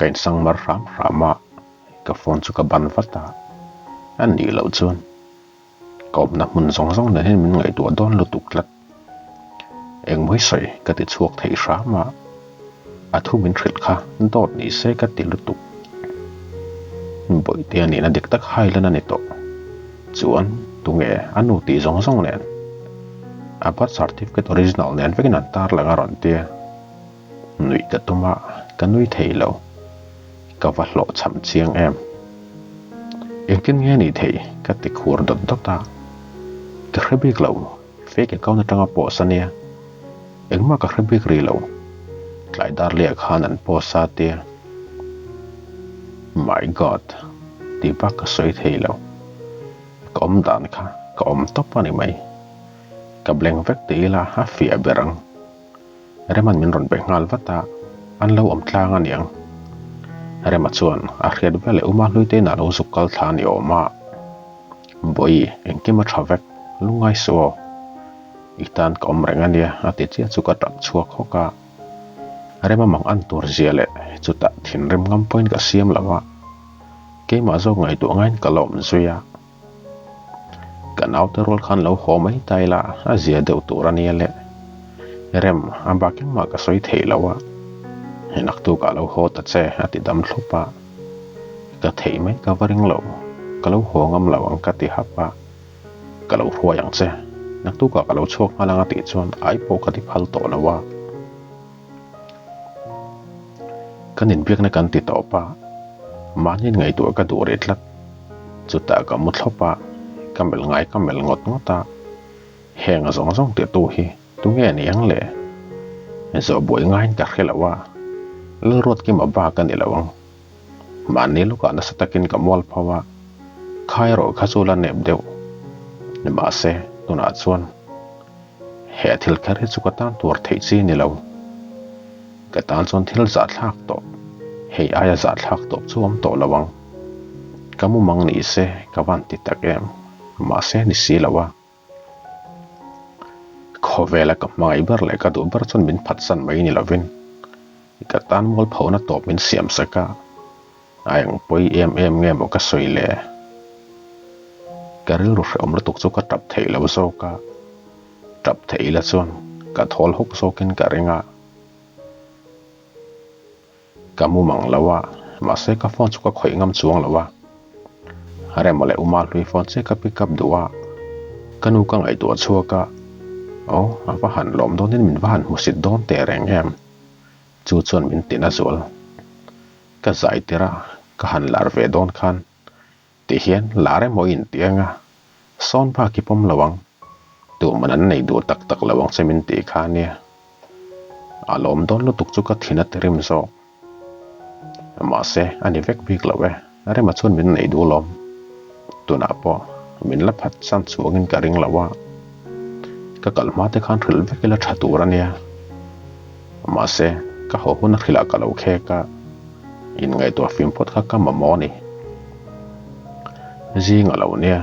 Ka insangmar hram hram a, ka phone chu ka ban vat a, a nih loh chuan ka awmna hmun zawng zawng nen hian min ngaihtuah dawn lutuk tlat. Engmaw hi sawi ka ti chhuak thei hram a, a thu min hrilh kha dawt ni se ka ti lutuk. Bawihtea nihna dik tak hailan a ni tawh. Chuan tunge a nu tih zawng zawng nen a birth certificate original nen vekin an tarlang a rawn tia. Nuih ka tum a, ka nui thei lo. Ka va hlawh cham chiang em. Engtin nge ni thei ka ti khur dawt dawt a. Ka hre bik lo, fake account atanga post a nia. Engmah ka hre bik rih lo. Tlai dar leh khan an post a tia. My God! Tih bak ka sawi thei lo. Ka awm dan kha ka awm tawp a ni mai. Ka blank vek ti ila a fiah ber ang. Rema'n min rawn be nghal vat a, an lo awm tlang a niang. Rema chuan a hriat vel leh Uma hlui te inah lo zuk kal thla a ni awm a. Bawi, engkim a tha vek, lungngai suh aw. I tan ka awm reng a nia, a ti chiah chu ka tap chhuak hawk a. Rema mang an tur zia leh chutah thinrim ngam pawhin ka siam lo a, keimah zawk ngaihtuah ngaiin ka la awm zui a. Ka naute rual khan lo haw mai ta ila a zia deuh tur a nia le. Rem, a bak engmah ka sawi thei lo a, naktukah lo haw ta che a ti dam thlup a. Ka theih mai ka va ring lo, ka lo haw ngam lo ang ka ti hap a, ka lo hruai ang che, naktukah ka lo chhuak nghal ang a tih chuan ai pawh ka ti phal tawh lo a. Kan inbiakna kan ti tawp a, mahni ngaihtuah ka duh rih tlat. Chutah ka mu thlawp a, ka melh ngai ka melh ngawt ngawt a, heng a zawng zawng tirtu hi tunge ni ang le? Zawh buai ngaiin ka hre lo a, Lalruatkima bak a ni lo ang. Mahni lukah nasa takin ka mual pho a, kha erawh kha chu la nep deuh. Nimahse, tunah chuan he thil kher hi chu ka tan tuar theih chi ni lo. Ka tan chuan thil zahthlak tawh, hei aia zahthlak tawp chu awm tawh lo ang. Ka mumang ni se ka van ti tak em, mahse ni si lo a. Khawvela ka hmangaih ber leh ka duh ber chuan min phatsan mai ni lovin ka tan mualphona tawp min siam sak a, a eng pawi em em nge maw ka sawi le? Ka rilru hrehawm lutuk chu ka tap theih lo zawk a, tap theih ila chuan ka thawl hawk zawkin ka ring a. Ka mu mang lo a, mahse ka phone chu ka khawih ngam chuang lo a. Rema leh Uma hlui phone chiah ka pick up duh a, ka nu ka ngaihtuah chhuak a, Aw, a va han lawm dawnin min va han hmusit dawn teh reng em? Chu chuan min tin a zual. Ka zai tir a, ka han lar ve dawn khan ti hian lar emaw i inti anga, sawn bak i pawm lo ang, tuman an nei duh tak tak lo ang che min tih kha ania. A lawm dawn lutuk chu ka thin a ti rim zawk. Mahse, a ni vek bik lo e, Rema chuan min nei duh lawm. Tunah pawh min la phat chan chuangin ka ring lo a, ka kal hma te khan hrilh vek ila tha tur ania. Mahse, ka haw hun a hrilh ah ka lo khek a, inngaihtuah fim phawt kha ka mamawh a ni. Zing a lo nia,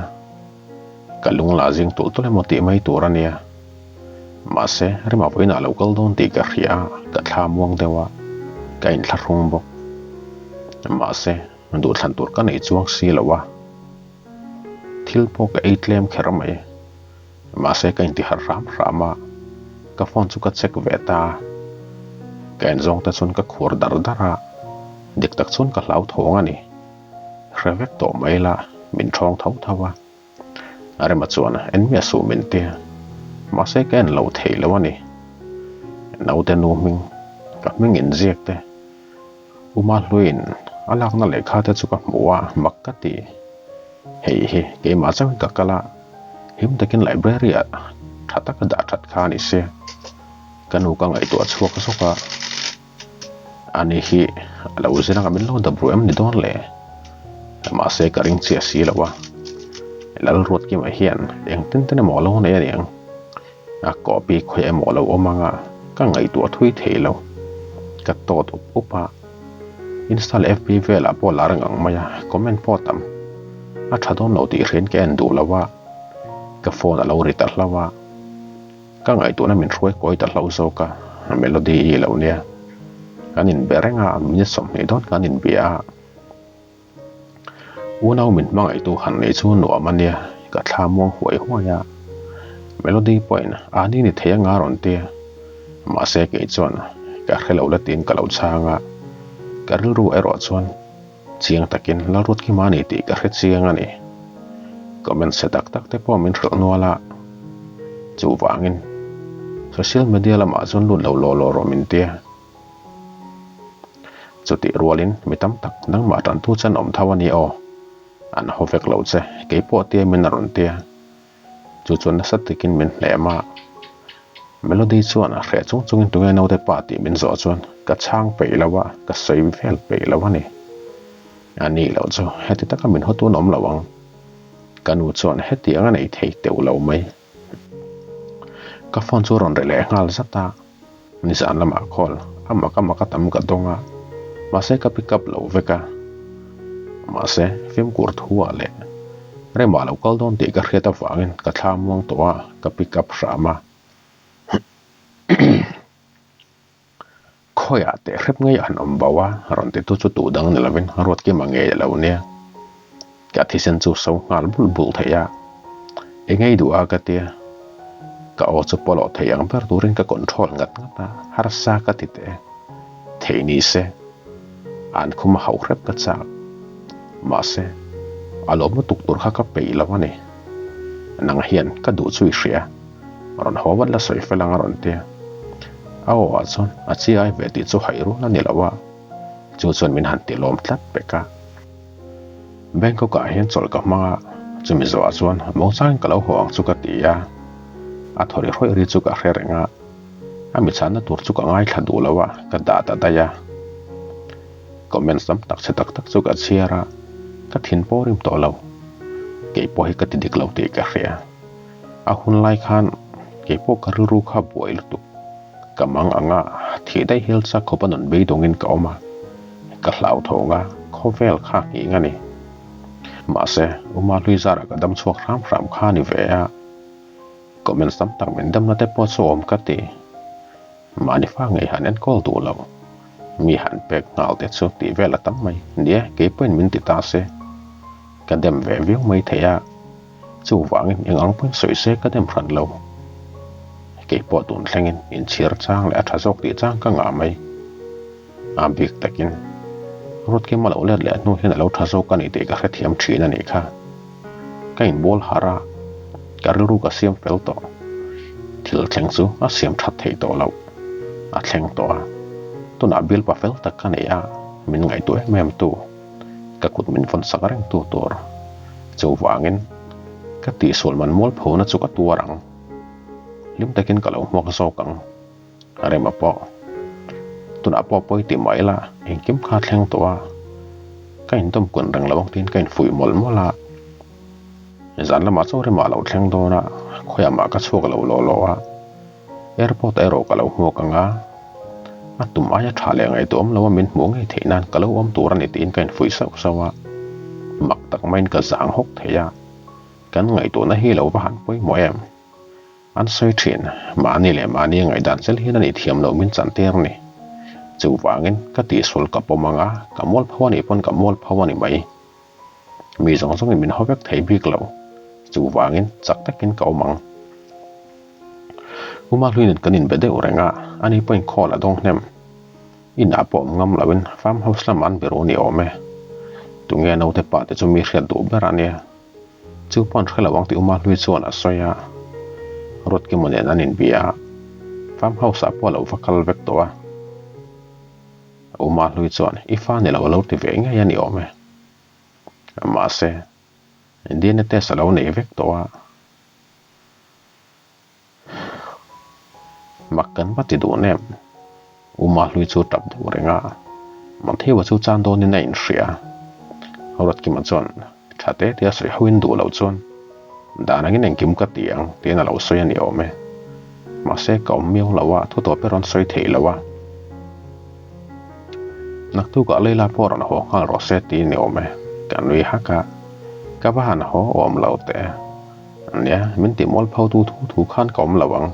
ka lung lah zing tulh tulh emaw tih mai tur a nia. Mahse, Rema vawiinah lo kal dawn tih ka hria a, ka thla muang deuh a, ka inthlahrung bawk. Mahse, duhthlan tur ka nei chuang si lo a, thil pawh ka ei tlem kher mai. Mahse ka inti harh hram hram a, ka phone chu ka check ve ta a, ka en zawng te chuan ka khur dar dar a, dik tak chuan ka hlauthawng a ni. Hre vek tawh mai la, min thawng tho tho a. A rema chuan en miah suh min ti, mahse ka en lo thei lo a ni. Naute nu hming, ka hming inziak te, Uma hluiin a lakna lehkha te chu ka hmu a, mak ka ti. Hei hi keimah chauhin ka kal a, him takin library ah tha taka dah that kha a ni sia. Ka nu ka ngaihtuah chhuak zawk a, ani hi a lo zir anga min lo dap ruh em ni dawn le? Mahse ka ring chiah si lo a, Lalruatkima hian engtin ten emaw a lo nei aniang. A copy khawi emaw lo awm anga ka ngaihtuah thui thei lo. Ka tawt up up a, Insta leh FB velah pawh lar ngang mai a, comment pawh tam. A tha dawn lo tih hriain ka en duh lo a, ka phone a lo ri ta hlauh a, ka ngaihtuahna min hruai kawi ta hlauh zawk a, Melody i lo nia. Kan inbe reng a, minute 20 dawn kan inbia a. Unau min hmangaihtu han nei chu nuam a nia, ka thla muang huai huai a. Melody pawhin a ni ni thei anga rawn ti a, mahse kei chuan ka hre lo la tiin ka lo chhang a, ka rilru erawh chuan chiang takin Lalruatkima a ni tih ka hre chiang a ni. Comment se tak tak te pawh min hrilh nual a, chuvangin social media lamah chuan lut lo law law rawh min tia. Chutih rualin mi tam tak nangmah tantu chu an awm tho a ni aw, an haw vek lo che, kei pawh tia min a rawn tia. Chu chuan nasa takin min hlem a. Melody chuan a hreh chung chungin tunge naute pa tih min zawh chuan ka chhang peih lo a, ka sawi vel peih lo a ni. A nih loh chu heti taka min hawtu an awm lo ang. Ka nu chuan hetiang a nei thei teuh lo mai. Ka phone chu a rawn reh leh nghal zat a. Nizan lamah call a mak a mak a tam ka dawng a, mahse ka pick up lo vek a. Mahse fimkhur thu ah leh remah lo kal dawn tih ka hriat avangin ka thla muang tawh a, ka pick up hram a. Khawiah teh hrep ngei an awm bo a, rawn titu chu tu dang ni lovin Ruatkima ngei a lo nia. Ka thisen chu so nghal bulh bulh thei a, eng ei duh a ka tia. Ka aw chu pawlawh thei ang ber turin ka control ngat ngat a, harsa ka ti teh. Thei ni se, an khum a hauh hrep ka chak. Mahse, a lawm lutuk tur kha ka peih lo a ni. Nang hian ka duh chu i hria. Rawn haw vat la sawi fel ang a rawn tia. A aw ah chuan a chi ai ve tih chu haih rual a ni lo a, chu chuan min han ti lawm tlat pek a. Bangkok ah hian chawlh ka hmang a, chumi zawhah chuan muangchangin ka lo haw ang chu ka ti a. A thaw ri hrawih ri chu ka hre reng a, a mi chhanna tur chu ka ngaithla duh lo a, ka dah ta daih a. Comments tam tak chhe tak tak chu ka chhiar a, ka thin pawh rim tawh lo. Kei pawh hi ka ti dik lo tih ka hria. A hun lai khan kei pawh ka rilru kha buai lutuk. Ka mang ang a, thih daih hil chak khawp a nun beidawngin ka awm a, ka hlauthawng a, khawvel kha nghing a ni. Mahse, Uma hlui zarah ka dam chhuak hram hram kha a ni ve a, comments tam tak min damna te pawh chu awm ka ti. Mahni fa ngei han enkawl duh lo, mi han pek nghal te chu tih vel a tam mai. Nia, kei pawhin min ti ta se, ka dem ve viau mai thei a. Chuvangin eng ang pawhin sawi se ka dem hran lo. Kei pawh tun thlengin inchhir chang leh a tha zawk tih chang ka ngah mai. A bik takin Ruatkima lo let leh hnu hian a lo tha zawk a ni tih ka hrethiam thin a nih kha. Ka inbual harh a, ka rilru ka siam fel tawh. Thil thleng chu a siam that theih tawh loh. A thleng tawh a, tunah bialpa fel tak ka nei a, min ngaihtuah em em tu. Ka kut min vawn sak reng tu tur. Chuvangin, ka tihsual man mualphona chu ka tuar ang. Hlim takin ka lo hmuak zawk ang. Rema pawh. Tunah pawh pawi ti mah ila, engkim kha thleng tawh a. Ka indawm kun reng lo ang tiin ka infuih mawlh mawlh a. Zan lamah chaw Rema a lo thleng dawn a, khawiah mah ka chhuak lo law law a. Airport erawh ka lo hmuak ang a, a tum aia tha leh ngaihtuah awm lo a min hmuh ngei theih nan ka lo awm tur a ni tiin ka infuih sauh sauh a, mak tak maiin ka zang hawk thei a, kan ngaihtuahna hi lo va han pawimawh em? An sawi thin, mahni leh mahni ngaihdan zel hian a nih thiam loh min chantir ni. Chuvangin ka tihsual ka pawm ang a, ka mualpho a nih pawn ka mualpho a ni mai. Mi zawng zawngin min haw vek thei bik lo. Chuvangin chak takin ka awm ang. Uma hluinin kan inbe deuh reng a, ani pawhin call a dawng hnem. Inah pawh awm ngam loin farm house lamah an be ru ni awm e. Tunge naute pa te chu mi hriat duh ber a nia. Chu pawh an hre lo ang tih Uma hlui chuan a sawi a. Ruatkima nen an inbia a, farm house ah pawh a lo va kal vek tawh a. Uma hlui chuan i fa ni lo a lo ti ve ngei a ni awm e. Mahse, DNA test a lo nei vek tawh a. Mak kan va ti duh nem. Uma hlui chu tap deuh reng a, Mathewa chu chan dawnin a inhria. Ruatkima chuan tha te tia sawi hoin duh loh chuan dan angin engkim ka ti ang tiin a lo sawi a ni awm e. Mahse, ka awm miau lo a, thu tawp erawh an sawi thei lo a. Naktukah Leila pawh rawn haw nghal rawh se ti ni awm e, ka nui hak a, ka va han haw awm lo teh. Nia, min ti mual pho tu thu thu khan ka awm lo ang.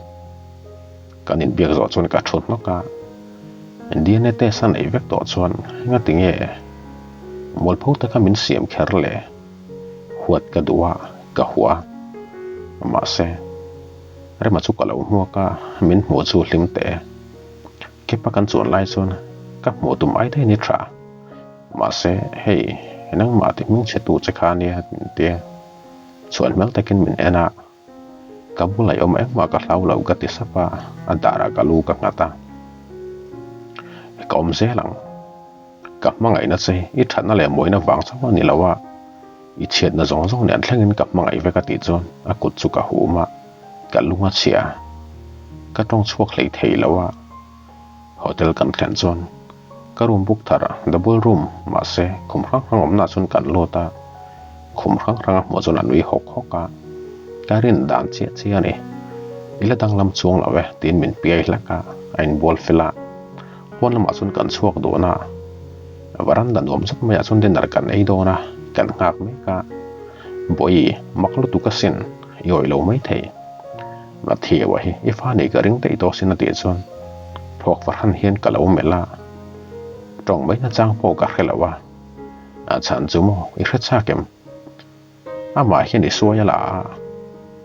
Kan inbiak zawh chuan ka thu hnawk a. DNA test a neih vek tawh chuan engati nge mualpho taka min siam kher le? Huat ka duh a, ka hua. Mahse, Rema chu ka lo hmuak a, min hmuh chu hlim teh e. Kepa kan chuan lai chuan ka hmuh tum ai daih ni tha. Mahse, hei, nangmah ti hming chhe tu che kha ania min tia. Chhuan hmel takin min en a, Ka bulah i awm engmah ka hlau lo ka ti sap a, a darah ka lu ka nghat a. Ka awm zel ang. Ka hmangaihna che i thatna leh mawina vang chauh a ni lo a, i chhiatna zawng zawng nen thlengin ka hmangaih vek a tih chuan a kut chu ka hum a, ka lung a chhia. Ka tawng chhuak hlei thei lo a. Hotel kan thlen chuan ka room book thar double room mahse khum hrang hrang awmna chuan kan lut a, khum hrang hrang a hmuh chuan a nui hawk hawk a, ka rin dan chiah chiah a ni. I la danglam chuang lo e tiin min piai hlak a, a inbual fel a. Pawn lamah chuan kan chhuak dawn a, varanda nuam zet maiah chuan dinner kan ei dawn a, kan nghak mek a. Bawihi, mak lutuk asin, i awih lo maithei. Matthew-a hi i fa nih ka ring daih tawh sin a tih chuan phawk fahran hian ka lo melh a, tawng mai nachang pawh ka hre lo a, a chhan chu maw i hre chak em? Amah hian i suai a la a,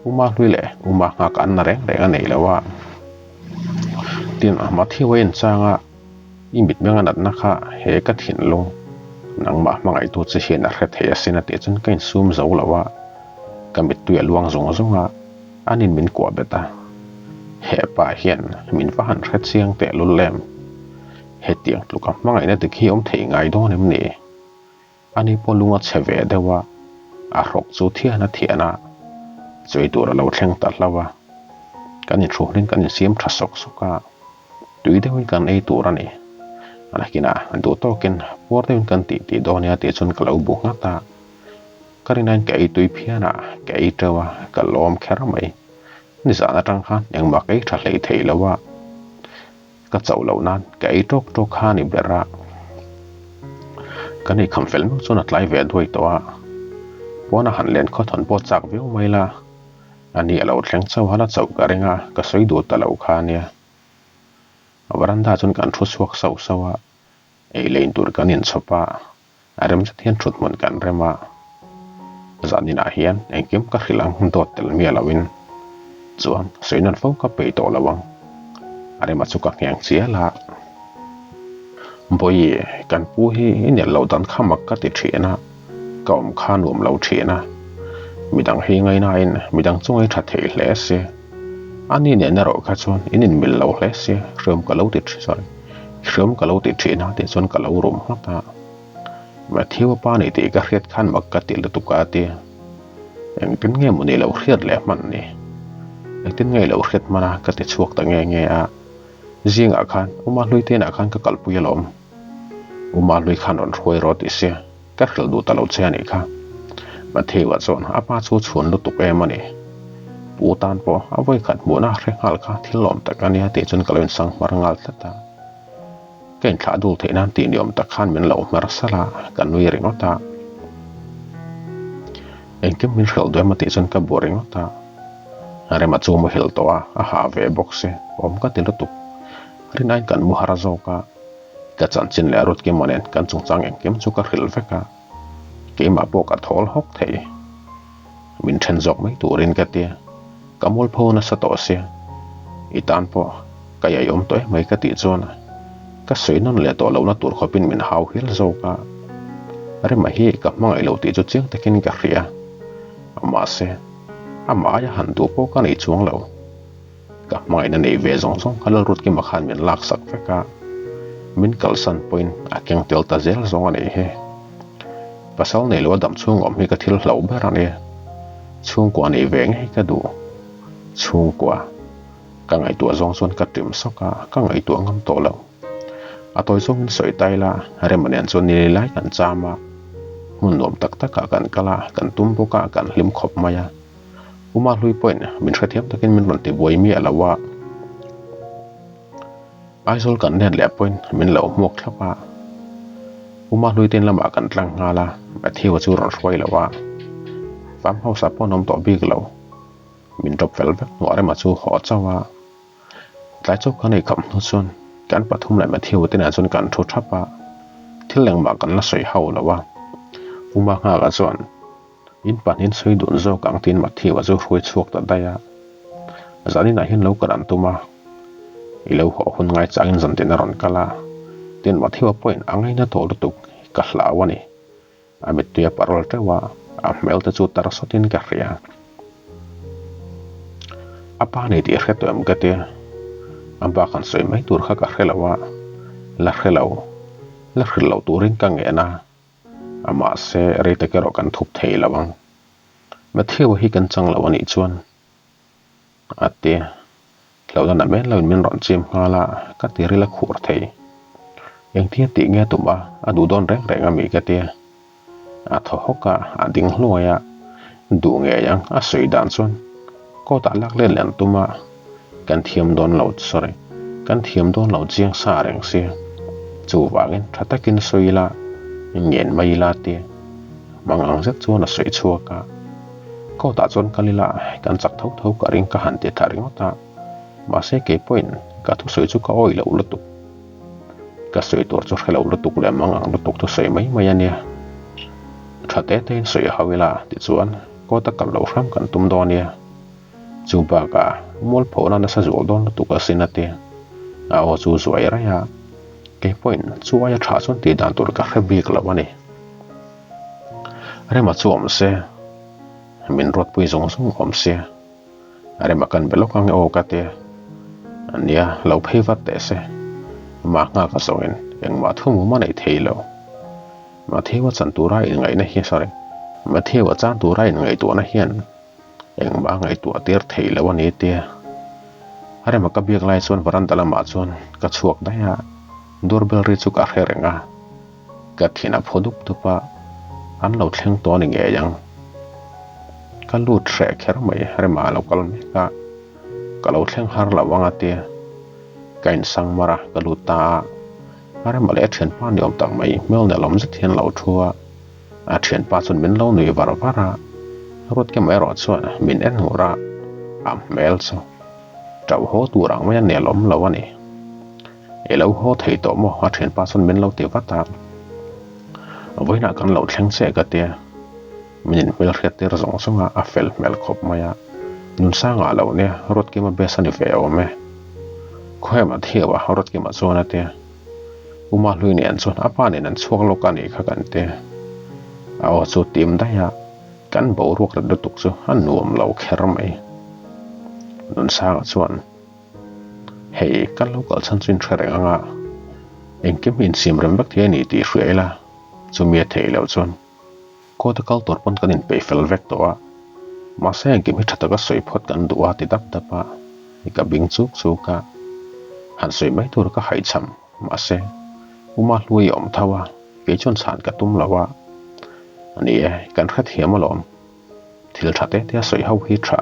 Uma hlui leh Uma nghak an na reng reng a nei lo a, tin Matthew-a inchang a i mitmeng a natna kha he ka thinlung nangmah hmangaihtu che hian a hre thei asin a tih chuan ka insum zo lo a, ka mittui a luang zung zung a. Anin min kuah bet a, hepa hian min va han hre chiang teh lul em? Hetiang tluka hmangaihna dik hi awm thei ngai dawn em ni? Ani pawh lung a chhe ve deuh a, a hrawk chu thian a thian a, chei tur a lo thleng ta hlauh a. Kan inhruhlin kan insiam tha sawk sawk a, tui deuhin kan ei tur a ni. Nakinah duh tawkin puar deuhin kan tih tih dawn nia tih chuan ka lo bu nghat a. Ka rinain ka ei tui phian a, ka ei teuh a, ka lawm kher mai. Nizan atang khan engmah ka ei tha hlei thei lo a, ka chauh loh nan ka ei tawk tawk kha a ni ber a. Kan ei kham fel meuh chuan a tlai ve duai tawh a, pawn a han len khawthawn pawh chak viau mai la, ani a lo thleng chauh a la chauh ka ring a, ka sawi duh ta lo kha a nia. Varanda chuan kan thu chhuak sauh sauh a, ei lein tur kan inchhawp a, A rem zet hian thut hmun kan rem a, zaninah hian engkim ka hrilh ang dawt tel miah loin chuan sawi nawn fo ka peih tawh lo ang. A rema chu ka ngheng chial a, Bawihi, kan pu hi i nel loh dan kha mak ka ti thin a, ka awm kha nuam lo thin a, midang hi ngainain midang chu ngaih tha thei hle si. Ani nen erawh kha chuan in inmil lo hle si, hriam ka lo ti thin, sorry. Hriam ka lo ti thin a tih chuan ka lo rum nghat a. Matthew a pa ni tih ka hriat khan mak ka ti lutuk a ti. Engtin nge maw ni lo hriat leh hman ni? Engtin nge i lo hriat hman a ka ti chhuak ta nge nge a. Zingah khan Uma hlui te inah khan ka kalpui alawm. Uma hlui khan rawn hruai rawh tih sia ka hrilh duh ta lo che a nih kha. Matthew-a chuan a pa chu chhuan lutuk em a ni. Pu tan pawh a vawikhat hmuhna hre nghal kha thil lawm tak a nia tih chuan ka lo insang hmar nghal tlat a. Ka inthlah dul theih nan tih ni awm tak khan min lo hmer salh a, ka nui ringawt a. Engkim min hrilh duh em a tih chuan ka bu ringawt a. Rema chu muhilh tawh a, a hah ve bawk si, awm ka ti lutuk. Rinain kan mu har zawk a, ka chanchin leh Rutkima nen kan chungchang engkim chu ka hrilh vek a, keimah pawh ka thawl hawk thei. Min then zawk mai turin ka tia, ka mualpho nasa tawh sia, i tan pawh ka iaiawm tawh em mai ka tih chuan ka sawi nawn leh tawh lohna tur khawpin min hau hial zawk a. Rema hi ka hmangaih lo tih chu chiang takin ka hria, mahse amah aia han duh pawh ka nei chuang lo. Ka hmangaihna nei ve zawng zawng kha Lalrutkima khan min laksak vek a, min kalsan pawhin a keng tel ta zel zawng a nih hi. Pasal nei lo a dam chhung awm hi ka thil hlauh ber a ni. Chhungkua nei ve ngei ka duh. Chhungkua. Ka ngaihtuah zawng chuan ka ṭim sawk a, ka ngaihtuah ngam tawh lo. A tawi zawngin sawi ta ila, Rema nen chuan ni lai kan cham a, hmun nuam tak takah kan kal a, kan tum bawk a, kan hlim khawp mai a. Uma hlui pawhin min hrethiam takin min rawn ti buai miah lo a, Aizawl kan let leh pawhin min lo hmuak thlap a, Uma hlui te in lamah kan tlang nghal a, Matthew-a chu rawn hruai lo a, farm house-ah pawh an awm tawh bik lo, min drop fel vek hnuah rema chu haw chauh a, tlai chauh khan ei kham hnu chuan. Kan pathum leh Matthew te nen chuan kan thu thap a, thil engmah kan la sawi hauh lo a. Uma nghakah chuan in pahnihin sawi dun zawk ang tiin Matthew-a chu hruai chhuak ta daih a. Zaninah hian lo kal an tum a, i lo haw hun ngai changin zantin a rawn kal a, tiin Matthew-a pawhin a ngaina tawh lutuk ka hlau a ni. A mittui a parol teuh a, a hmel te chu tar sawtin ka hria. A pa nei tih hre tawh em ka tia, a bak han sawi mai tur kha ka hre lo a, la hre lo, la hrilh loh turin ka ngen a, mahse rei tak erawh kan thup thei lo ang. Matthew-a hi kan chang lo a nih chuan a ti. Hlauhna na men loin min rawn chim nghal a, ka ti ril a khur thei. Engtia tih nge tum a, a duh dawn reng reng a mi ka tia. A thaw hawk a, a ding hluai a, duh ngei ang a sawi dan chuan court ah lak let leh an tum a, kan thiam dawn lo, sorry, kan thiam dawn lo chiang sa reng sia. Chuvangin tha takin sawi ila, ngen mai ila tia. Mang ang zet chuan a sawi chhuak a. Court ah chuan kal ila kan chak tho tho ka ring ka han ti thla ringawt a, mahse kei pawhin ka thusawi chu ka awih loh lutuk. Ka sawi tur chu hre lo lutuk leh mang ang lutuk thusawi mai mai a nia. Tha te te in sawi hau ila tichuan court a kal loh hram kan tum dawn nia. Chu bakah mualphona nasa zual dawn lutuk asin a ti. A aw chu zuai raih a, kei pawhin chu aia tha chuan tih dan tur ka hre bik lo a ni. Rema chu awm se, min ruatpui zawng zawng awm se, Rema kan be lawk ang e aw ka ti. Nia, lo phei vat teh se, mah nghak a zawngin engmah thu mum a nei thei lo. Mathewa chan tura inngaihna hi, sorry, Mathewa chan tura inngaihtuahna hian engmah a ngaihtuah tir thei lo a ni tia. Rema ka biak lai chuan veranda lamah chuan ka chhuak daih a, doorbell ri chu ka hre reng a. Ka thin a phaw dup dup a, an lo thleng tawh a ni ngei ang. Ka lut hreh kher mai, Rema a lo kal mek a, ka lo thleng har lo ang a tia. Ka insang mar a, ka lut ta a. Rema leh a thianpa ni awm tak mai hmel nelawm zet hian a lo thu a, a thianpa chuan min lo nui var var a, Ruatkima erawh chuan min en ngur a, a hmel chu tauh haw tur ang mai a nelawm lo a ni. I lo haw thei tawh maw? A thianpa chuan min lo ti vat a. Vawiinah kan lo thleng che ka tia. Min inhmel hriat tir zawng zawng a, a fel hmel khawp mai a. Nunsangah lo nia, Ruatkima best a ni ve awm e. Khuaem a thiau a, Ruatkima chuan a tia. U Mahlui nen chuan a pa nen an chhuak lawk a nih kha kan tia. A aw chu tim daih a, kan boruak ret lutuk chu a nuam lo kher mai. Nunsanga chuan. Hei, kan lo kal chhan chu in hre reng ang a, engkim hi insiam rem vek thei a ni tih hria ila, chumi a theih loh chuan court a kal tur pawn kan inpeih fel vek tawh a, mahse engkim hi tha taka sawi phawt kan duh a ti dap dap a, ka bing chuk chuk a, han sawi mai tur ka haihchham, mahse Uma hlui a awm tho a, kei chuan chhan ka tum lo a, ni e, kan hrethiam alawm. Thil tha te te a sawi ho hi tha.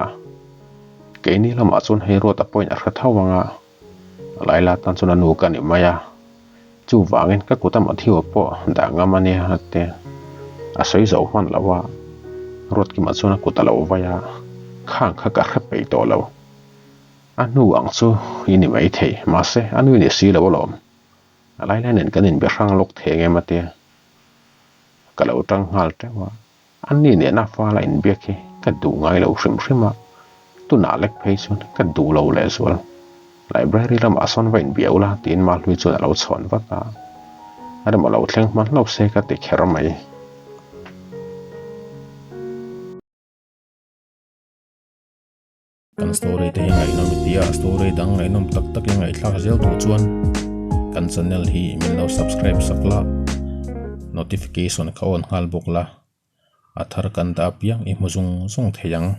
Keini lamah chuan hei ruat a point a hre tho ang a, Laila tan chuan a nu ka ni mai a, chuvangin ka kut a Matthew-a pawh dah ngam a nia a ti. A sawi zo hman lo a, Ruatkima chuan a kut a lo vai a, khang kha ka hre peih tawh lo. A hnu ang chu i ni maithei, mahse a nu i ni si lo alawm. Laila nen kan inbe hrang lawk thei ang em a tia. Ka lo tang nghal teuh a. Anni nena fala inbiak hi ka duh ngai lo hrim hrim a, tunah lek phei chuan ka duh lo lehzual. Library lamah sawn va inbiak ula tiin Mahlui chuan a lo chhawn vat a, rem a lo thleng hman hlauh se ka ti kher mai. Kan story te hi ngaihnawm i tia, story dang ngaihnawm tak tak i ngaihthlak zel duh chuan kan channel hi min lo subscribe sak la, notification kha on nghal bawk la, a thar kan dah apiang i hmu zung zung thei ang.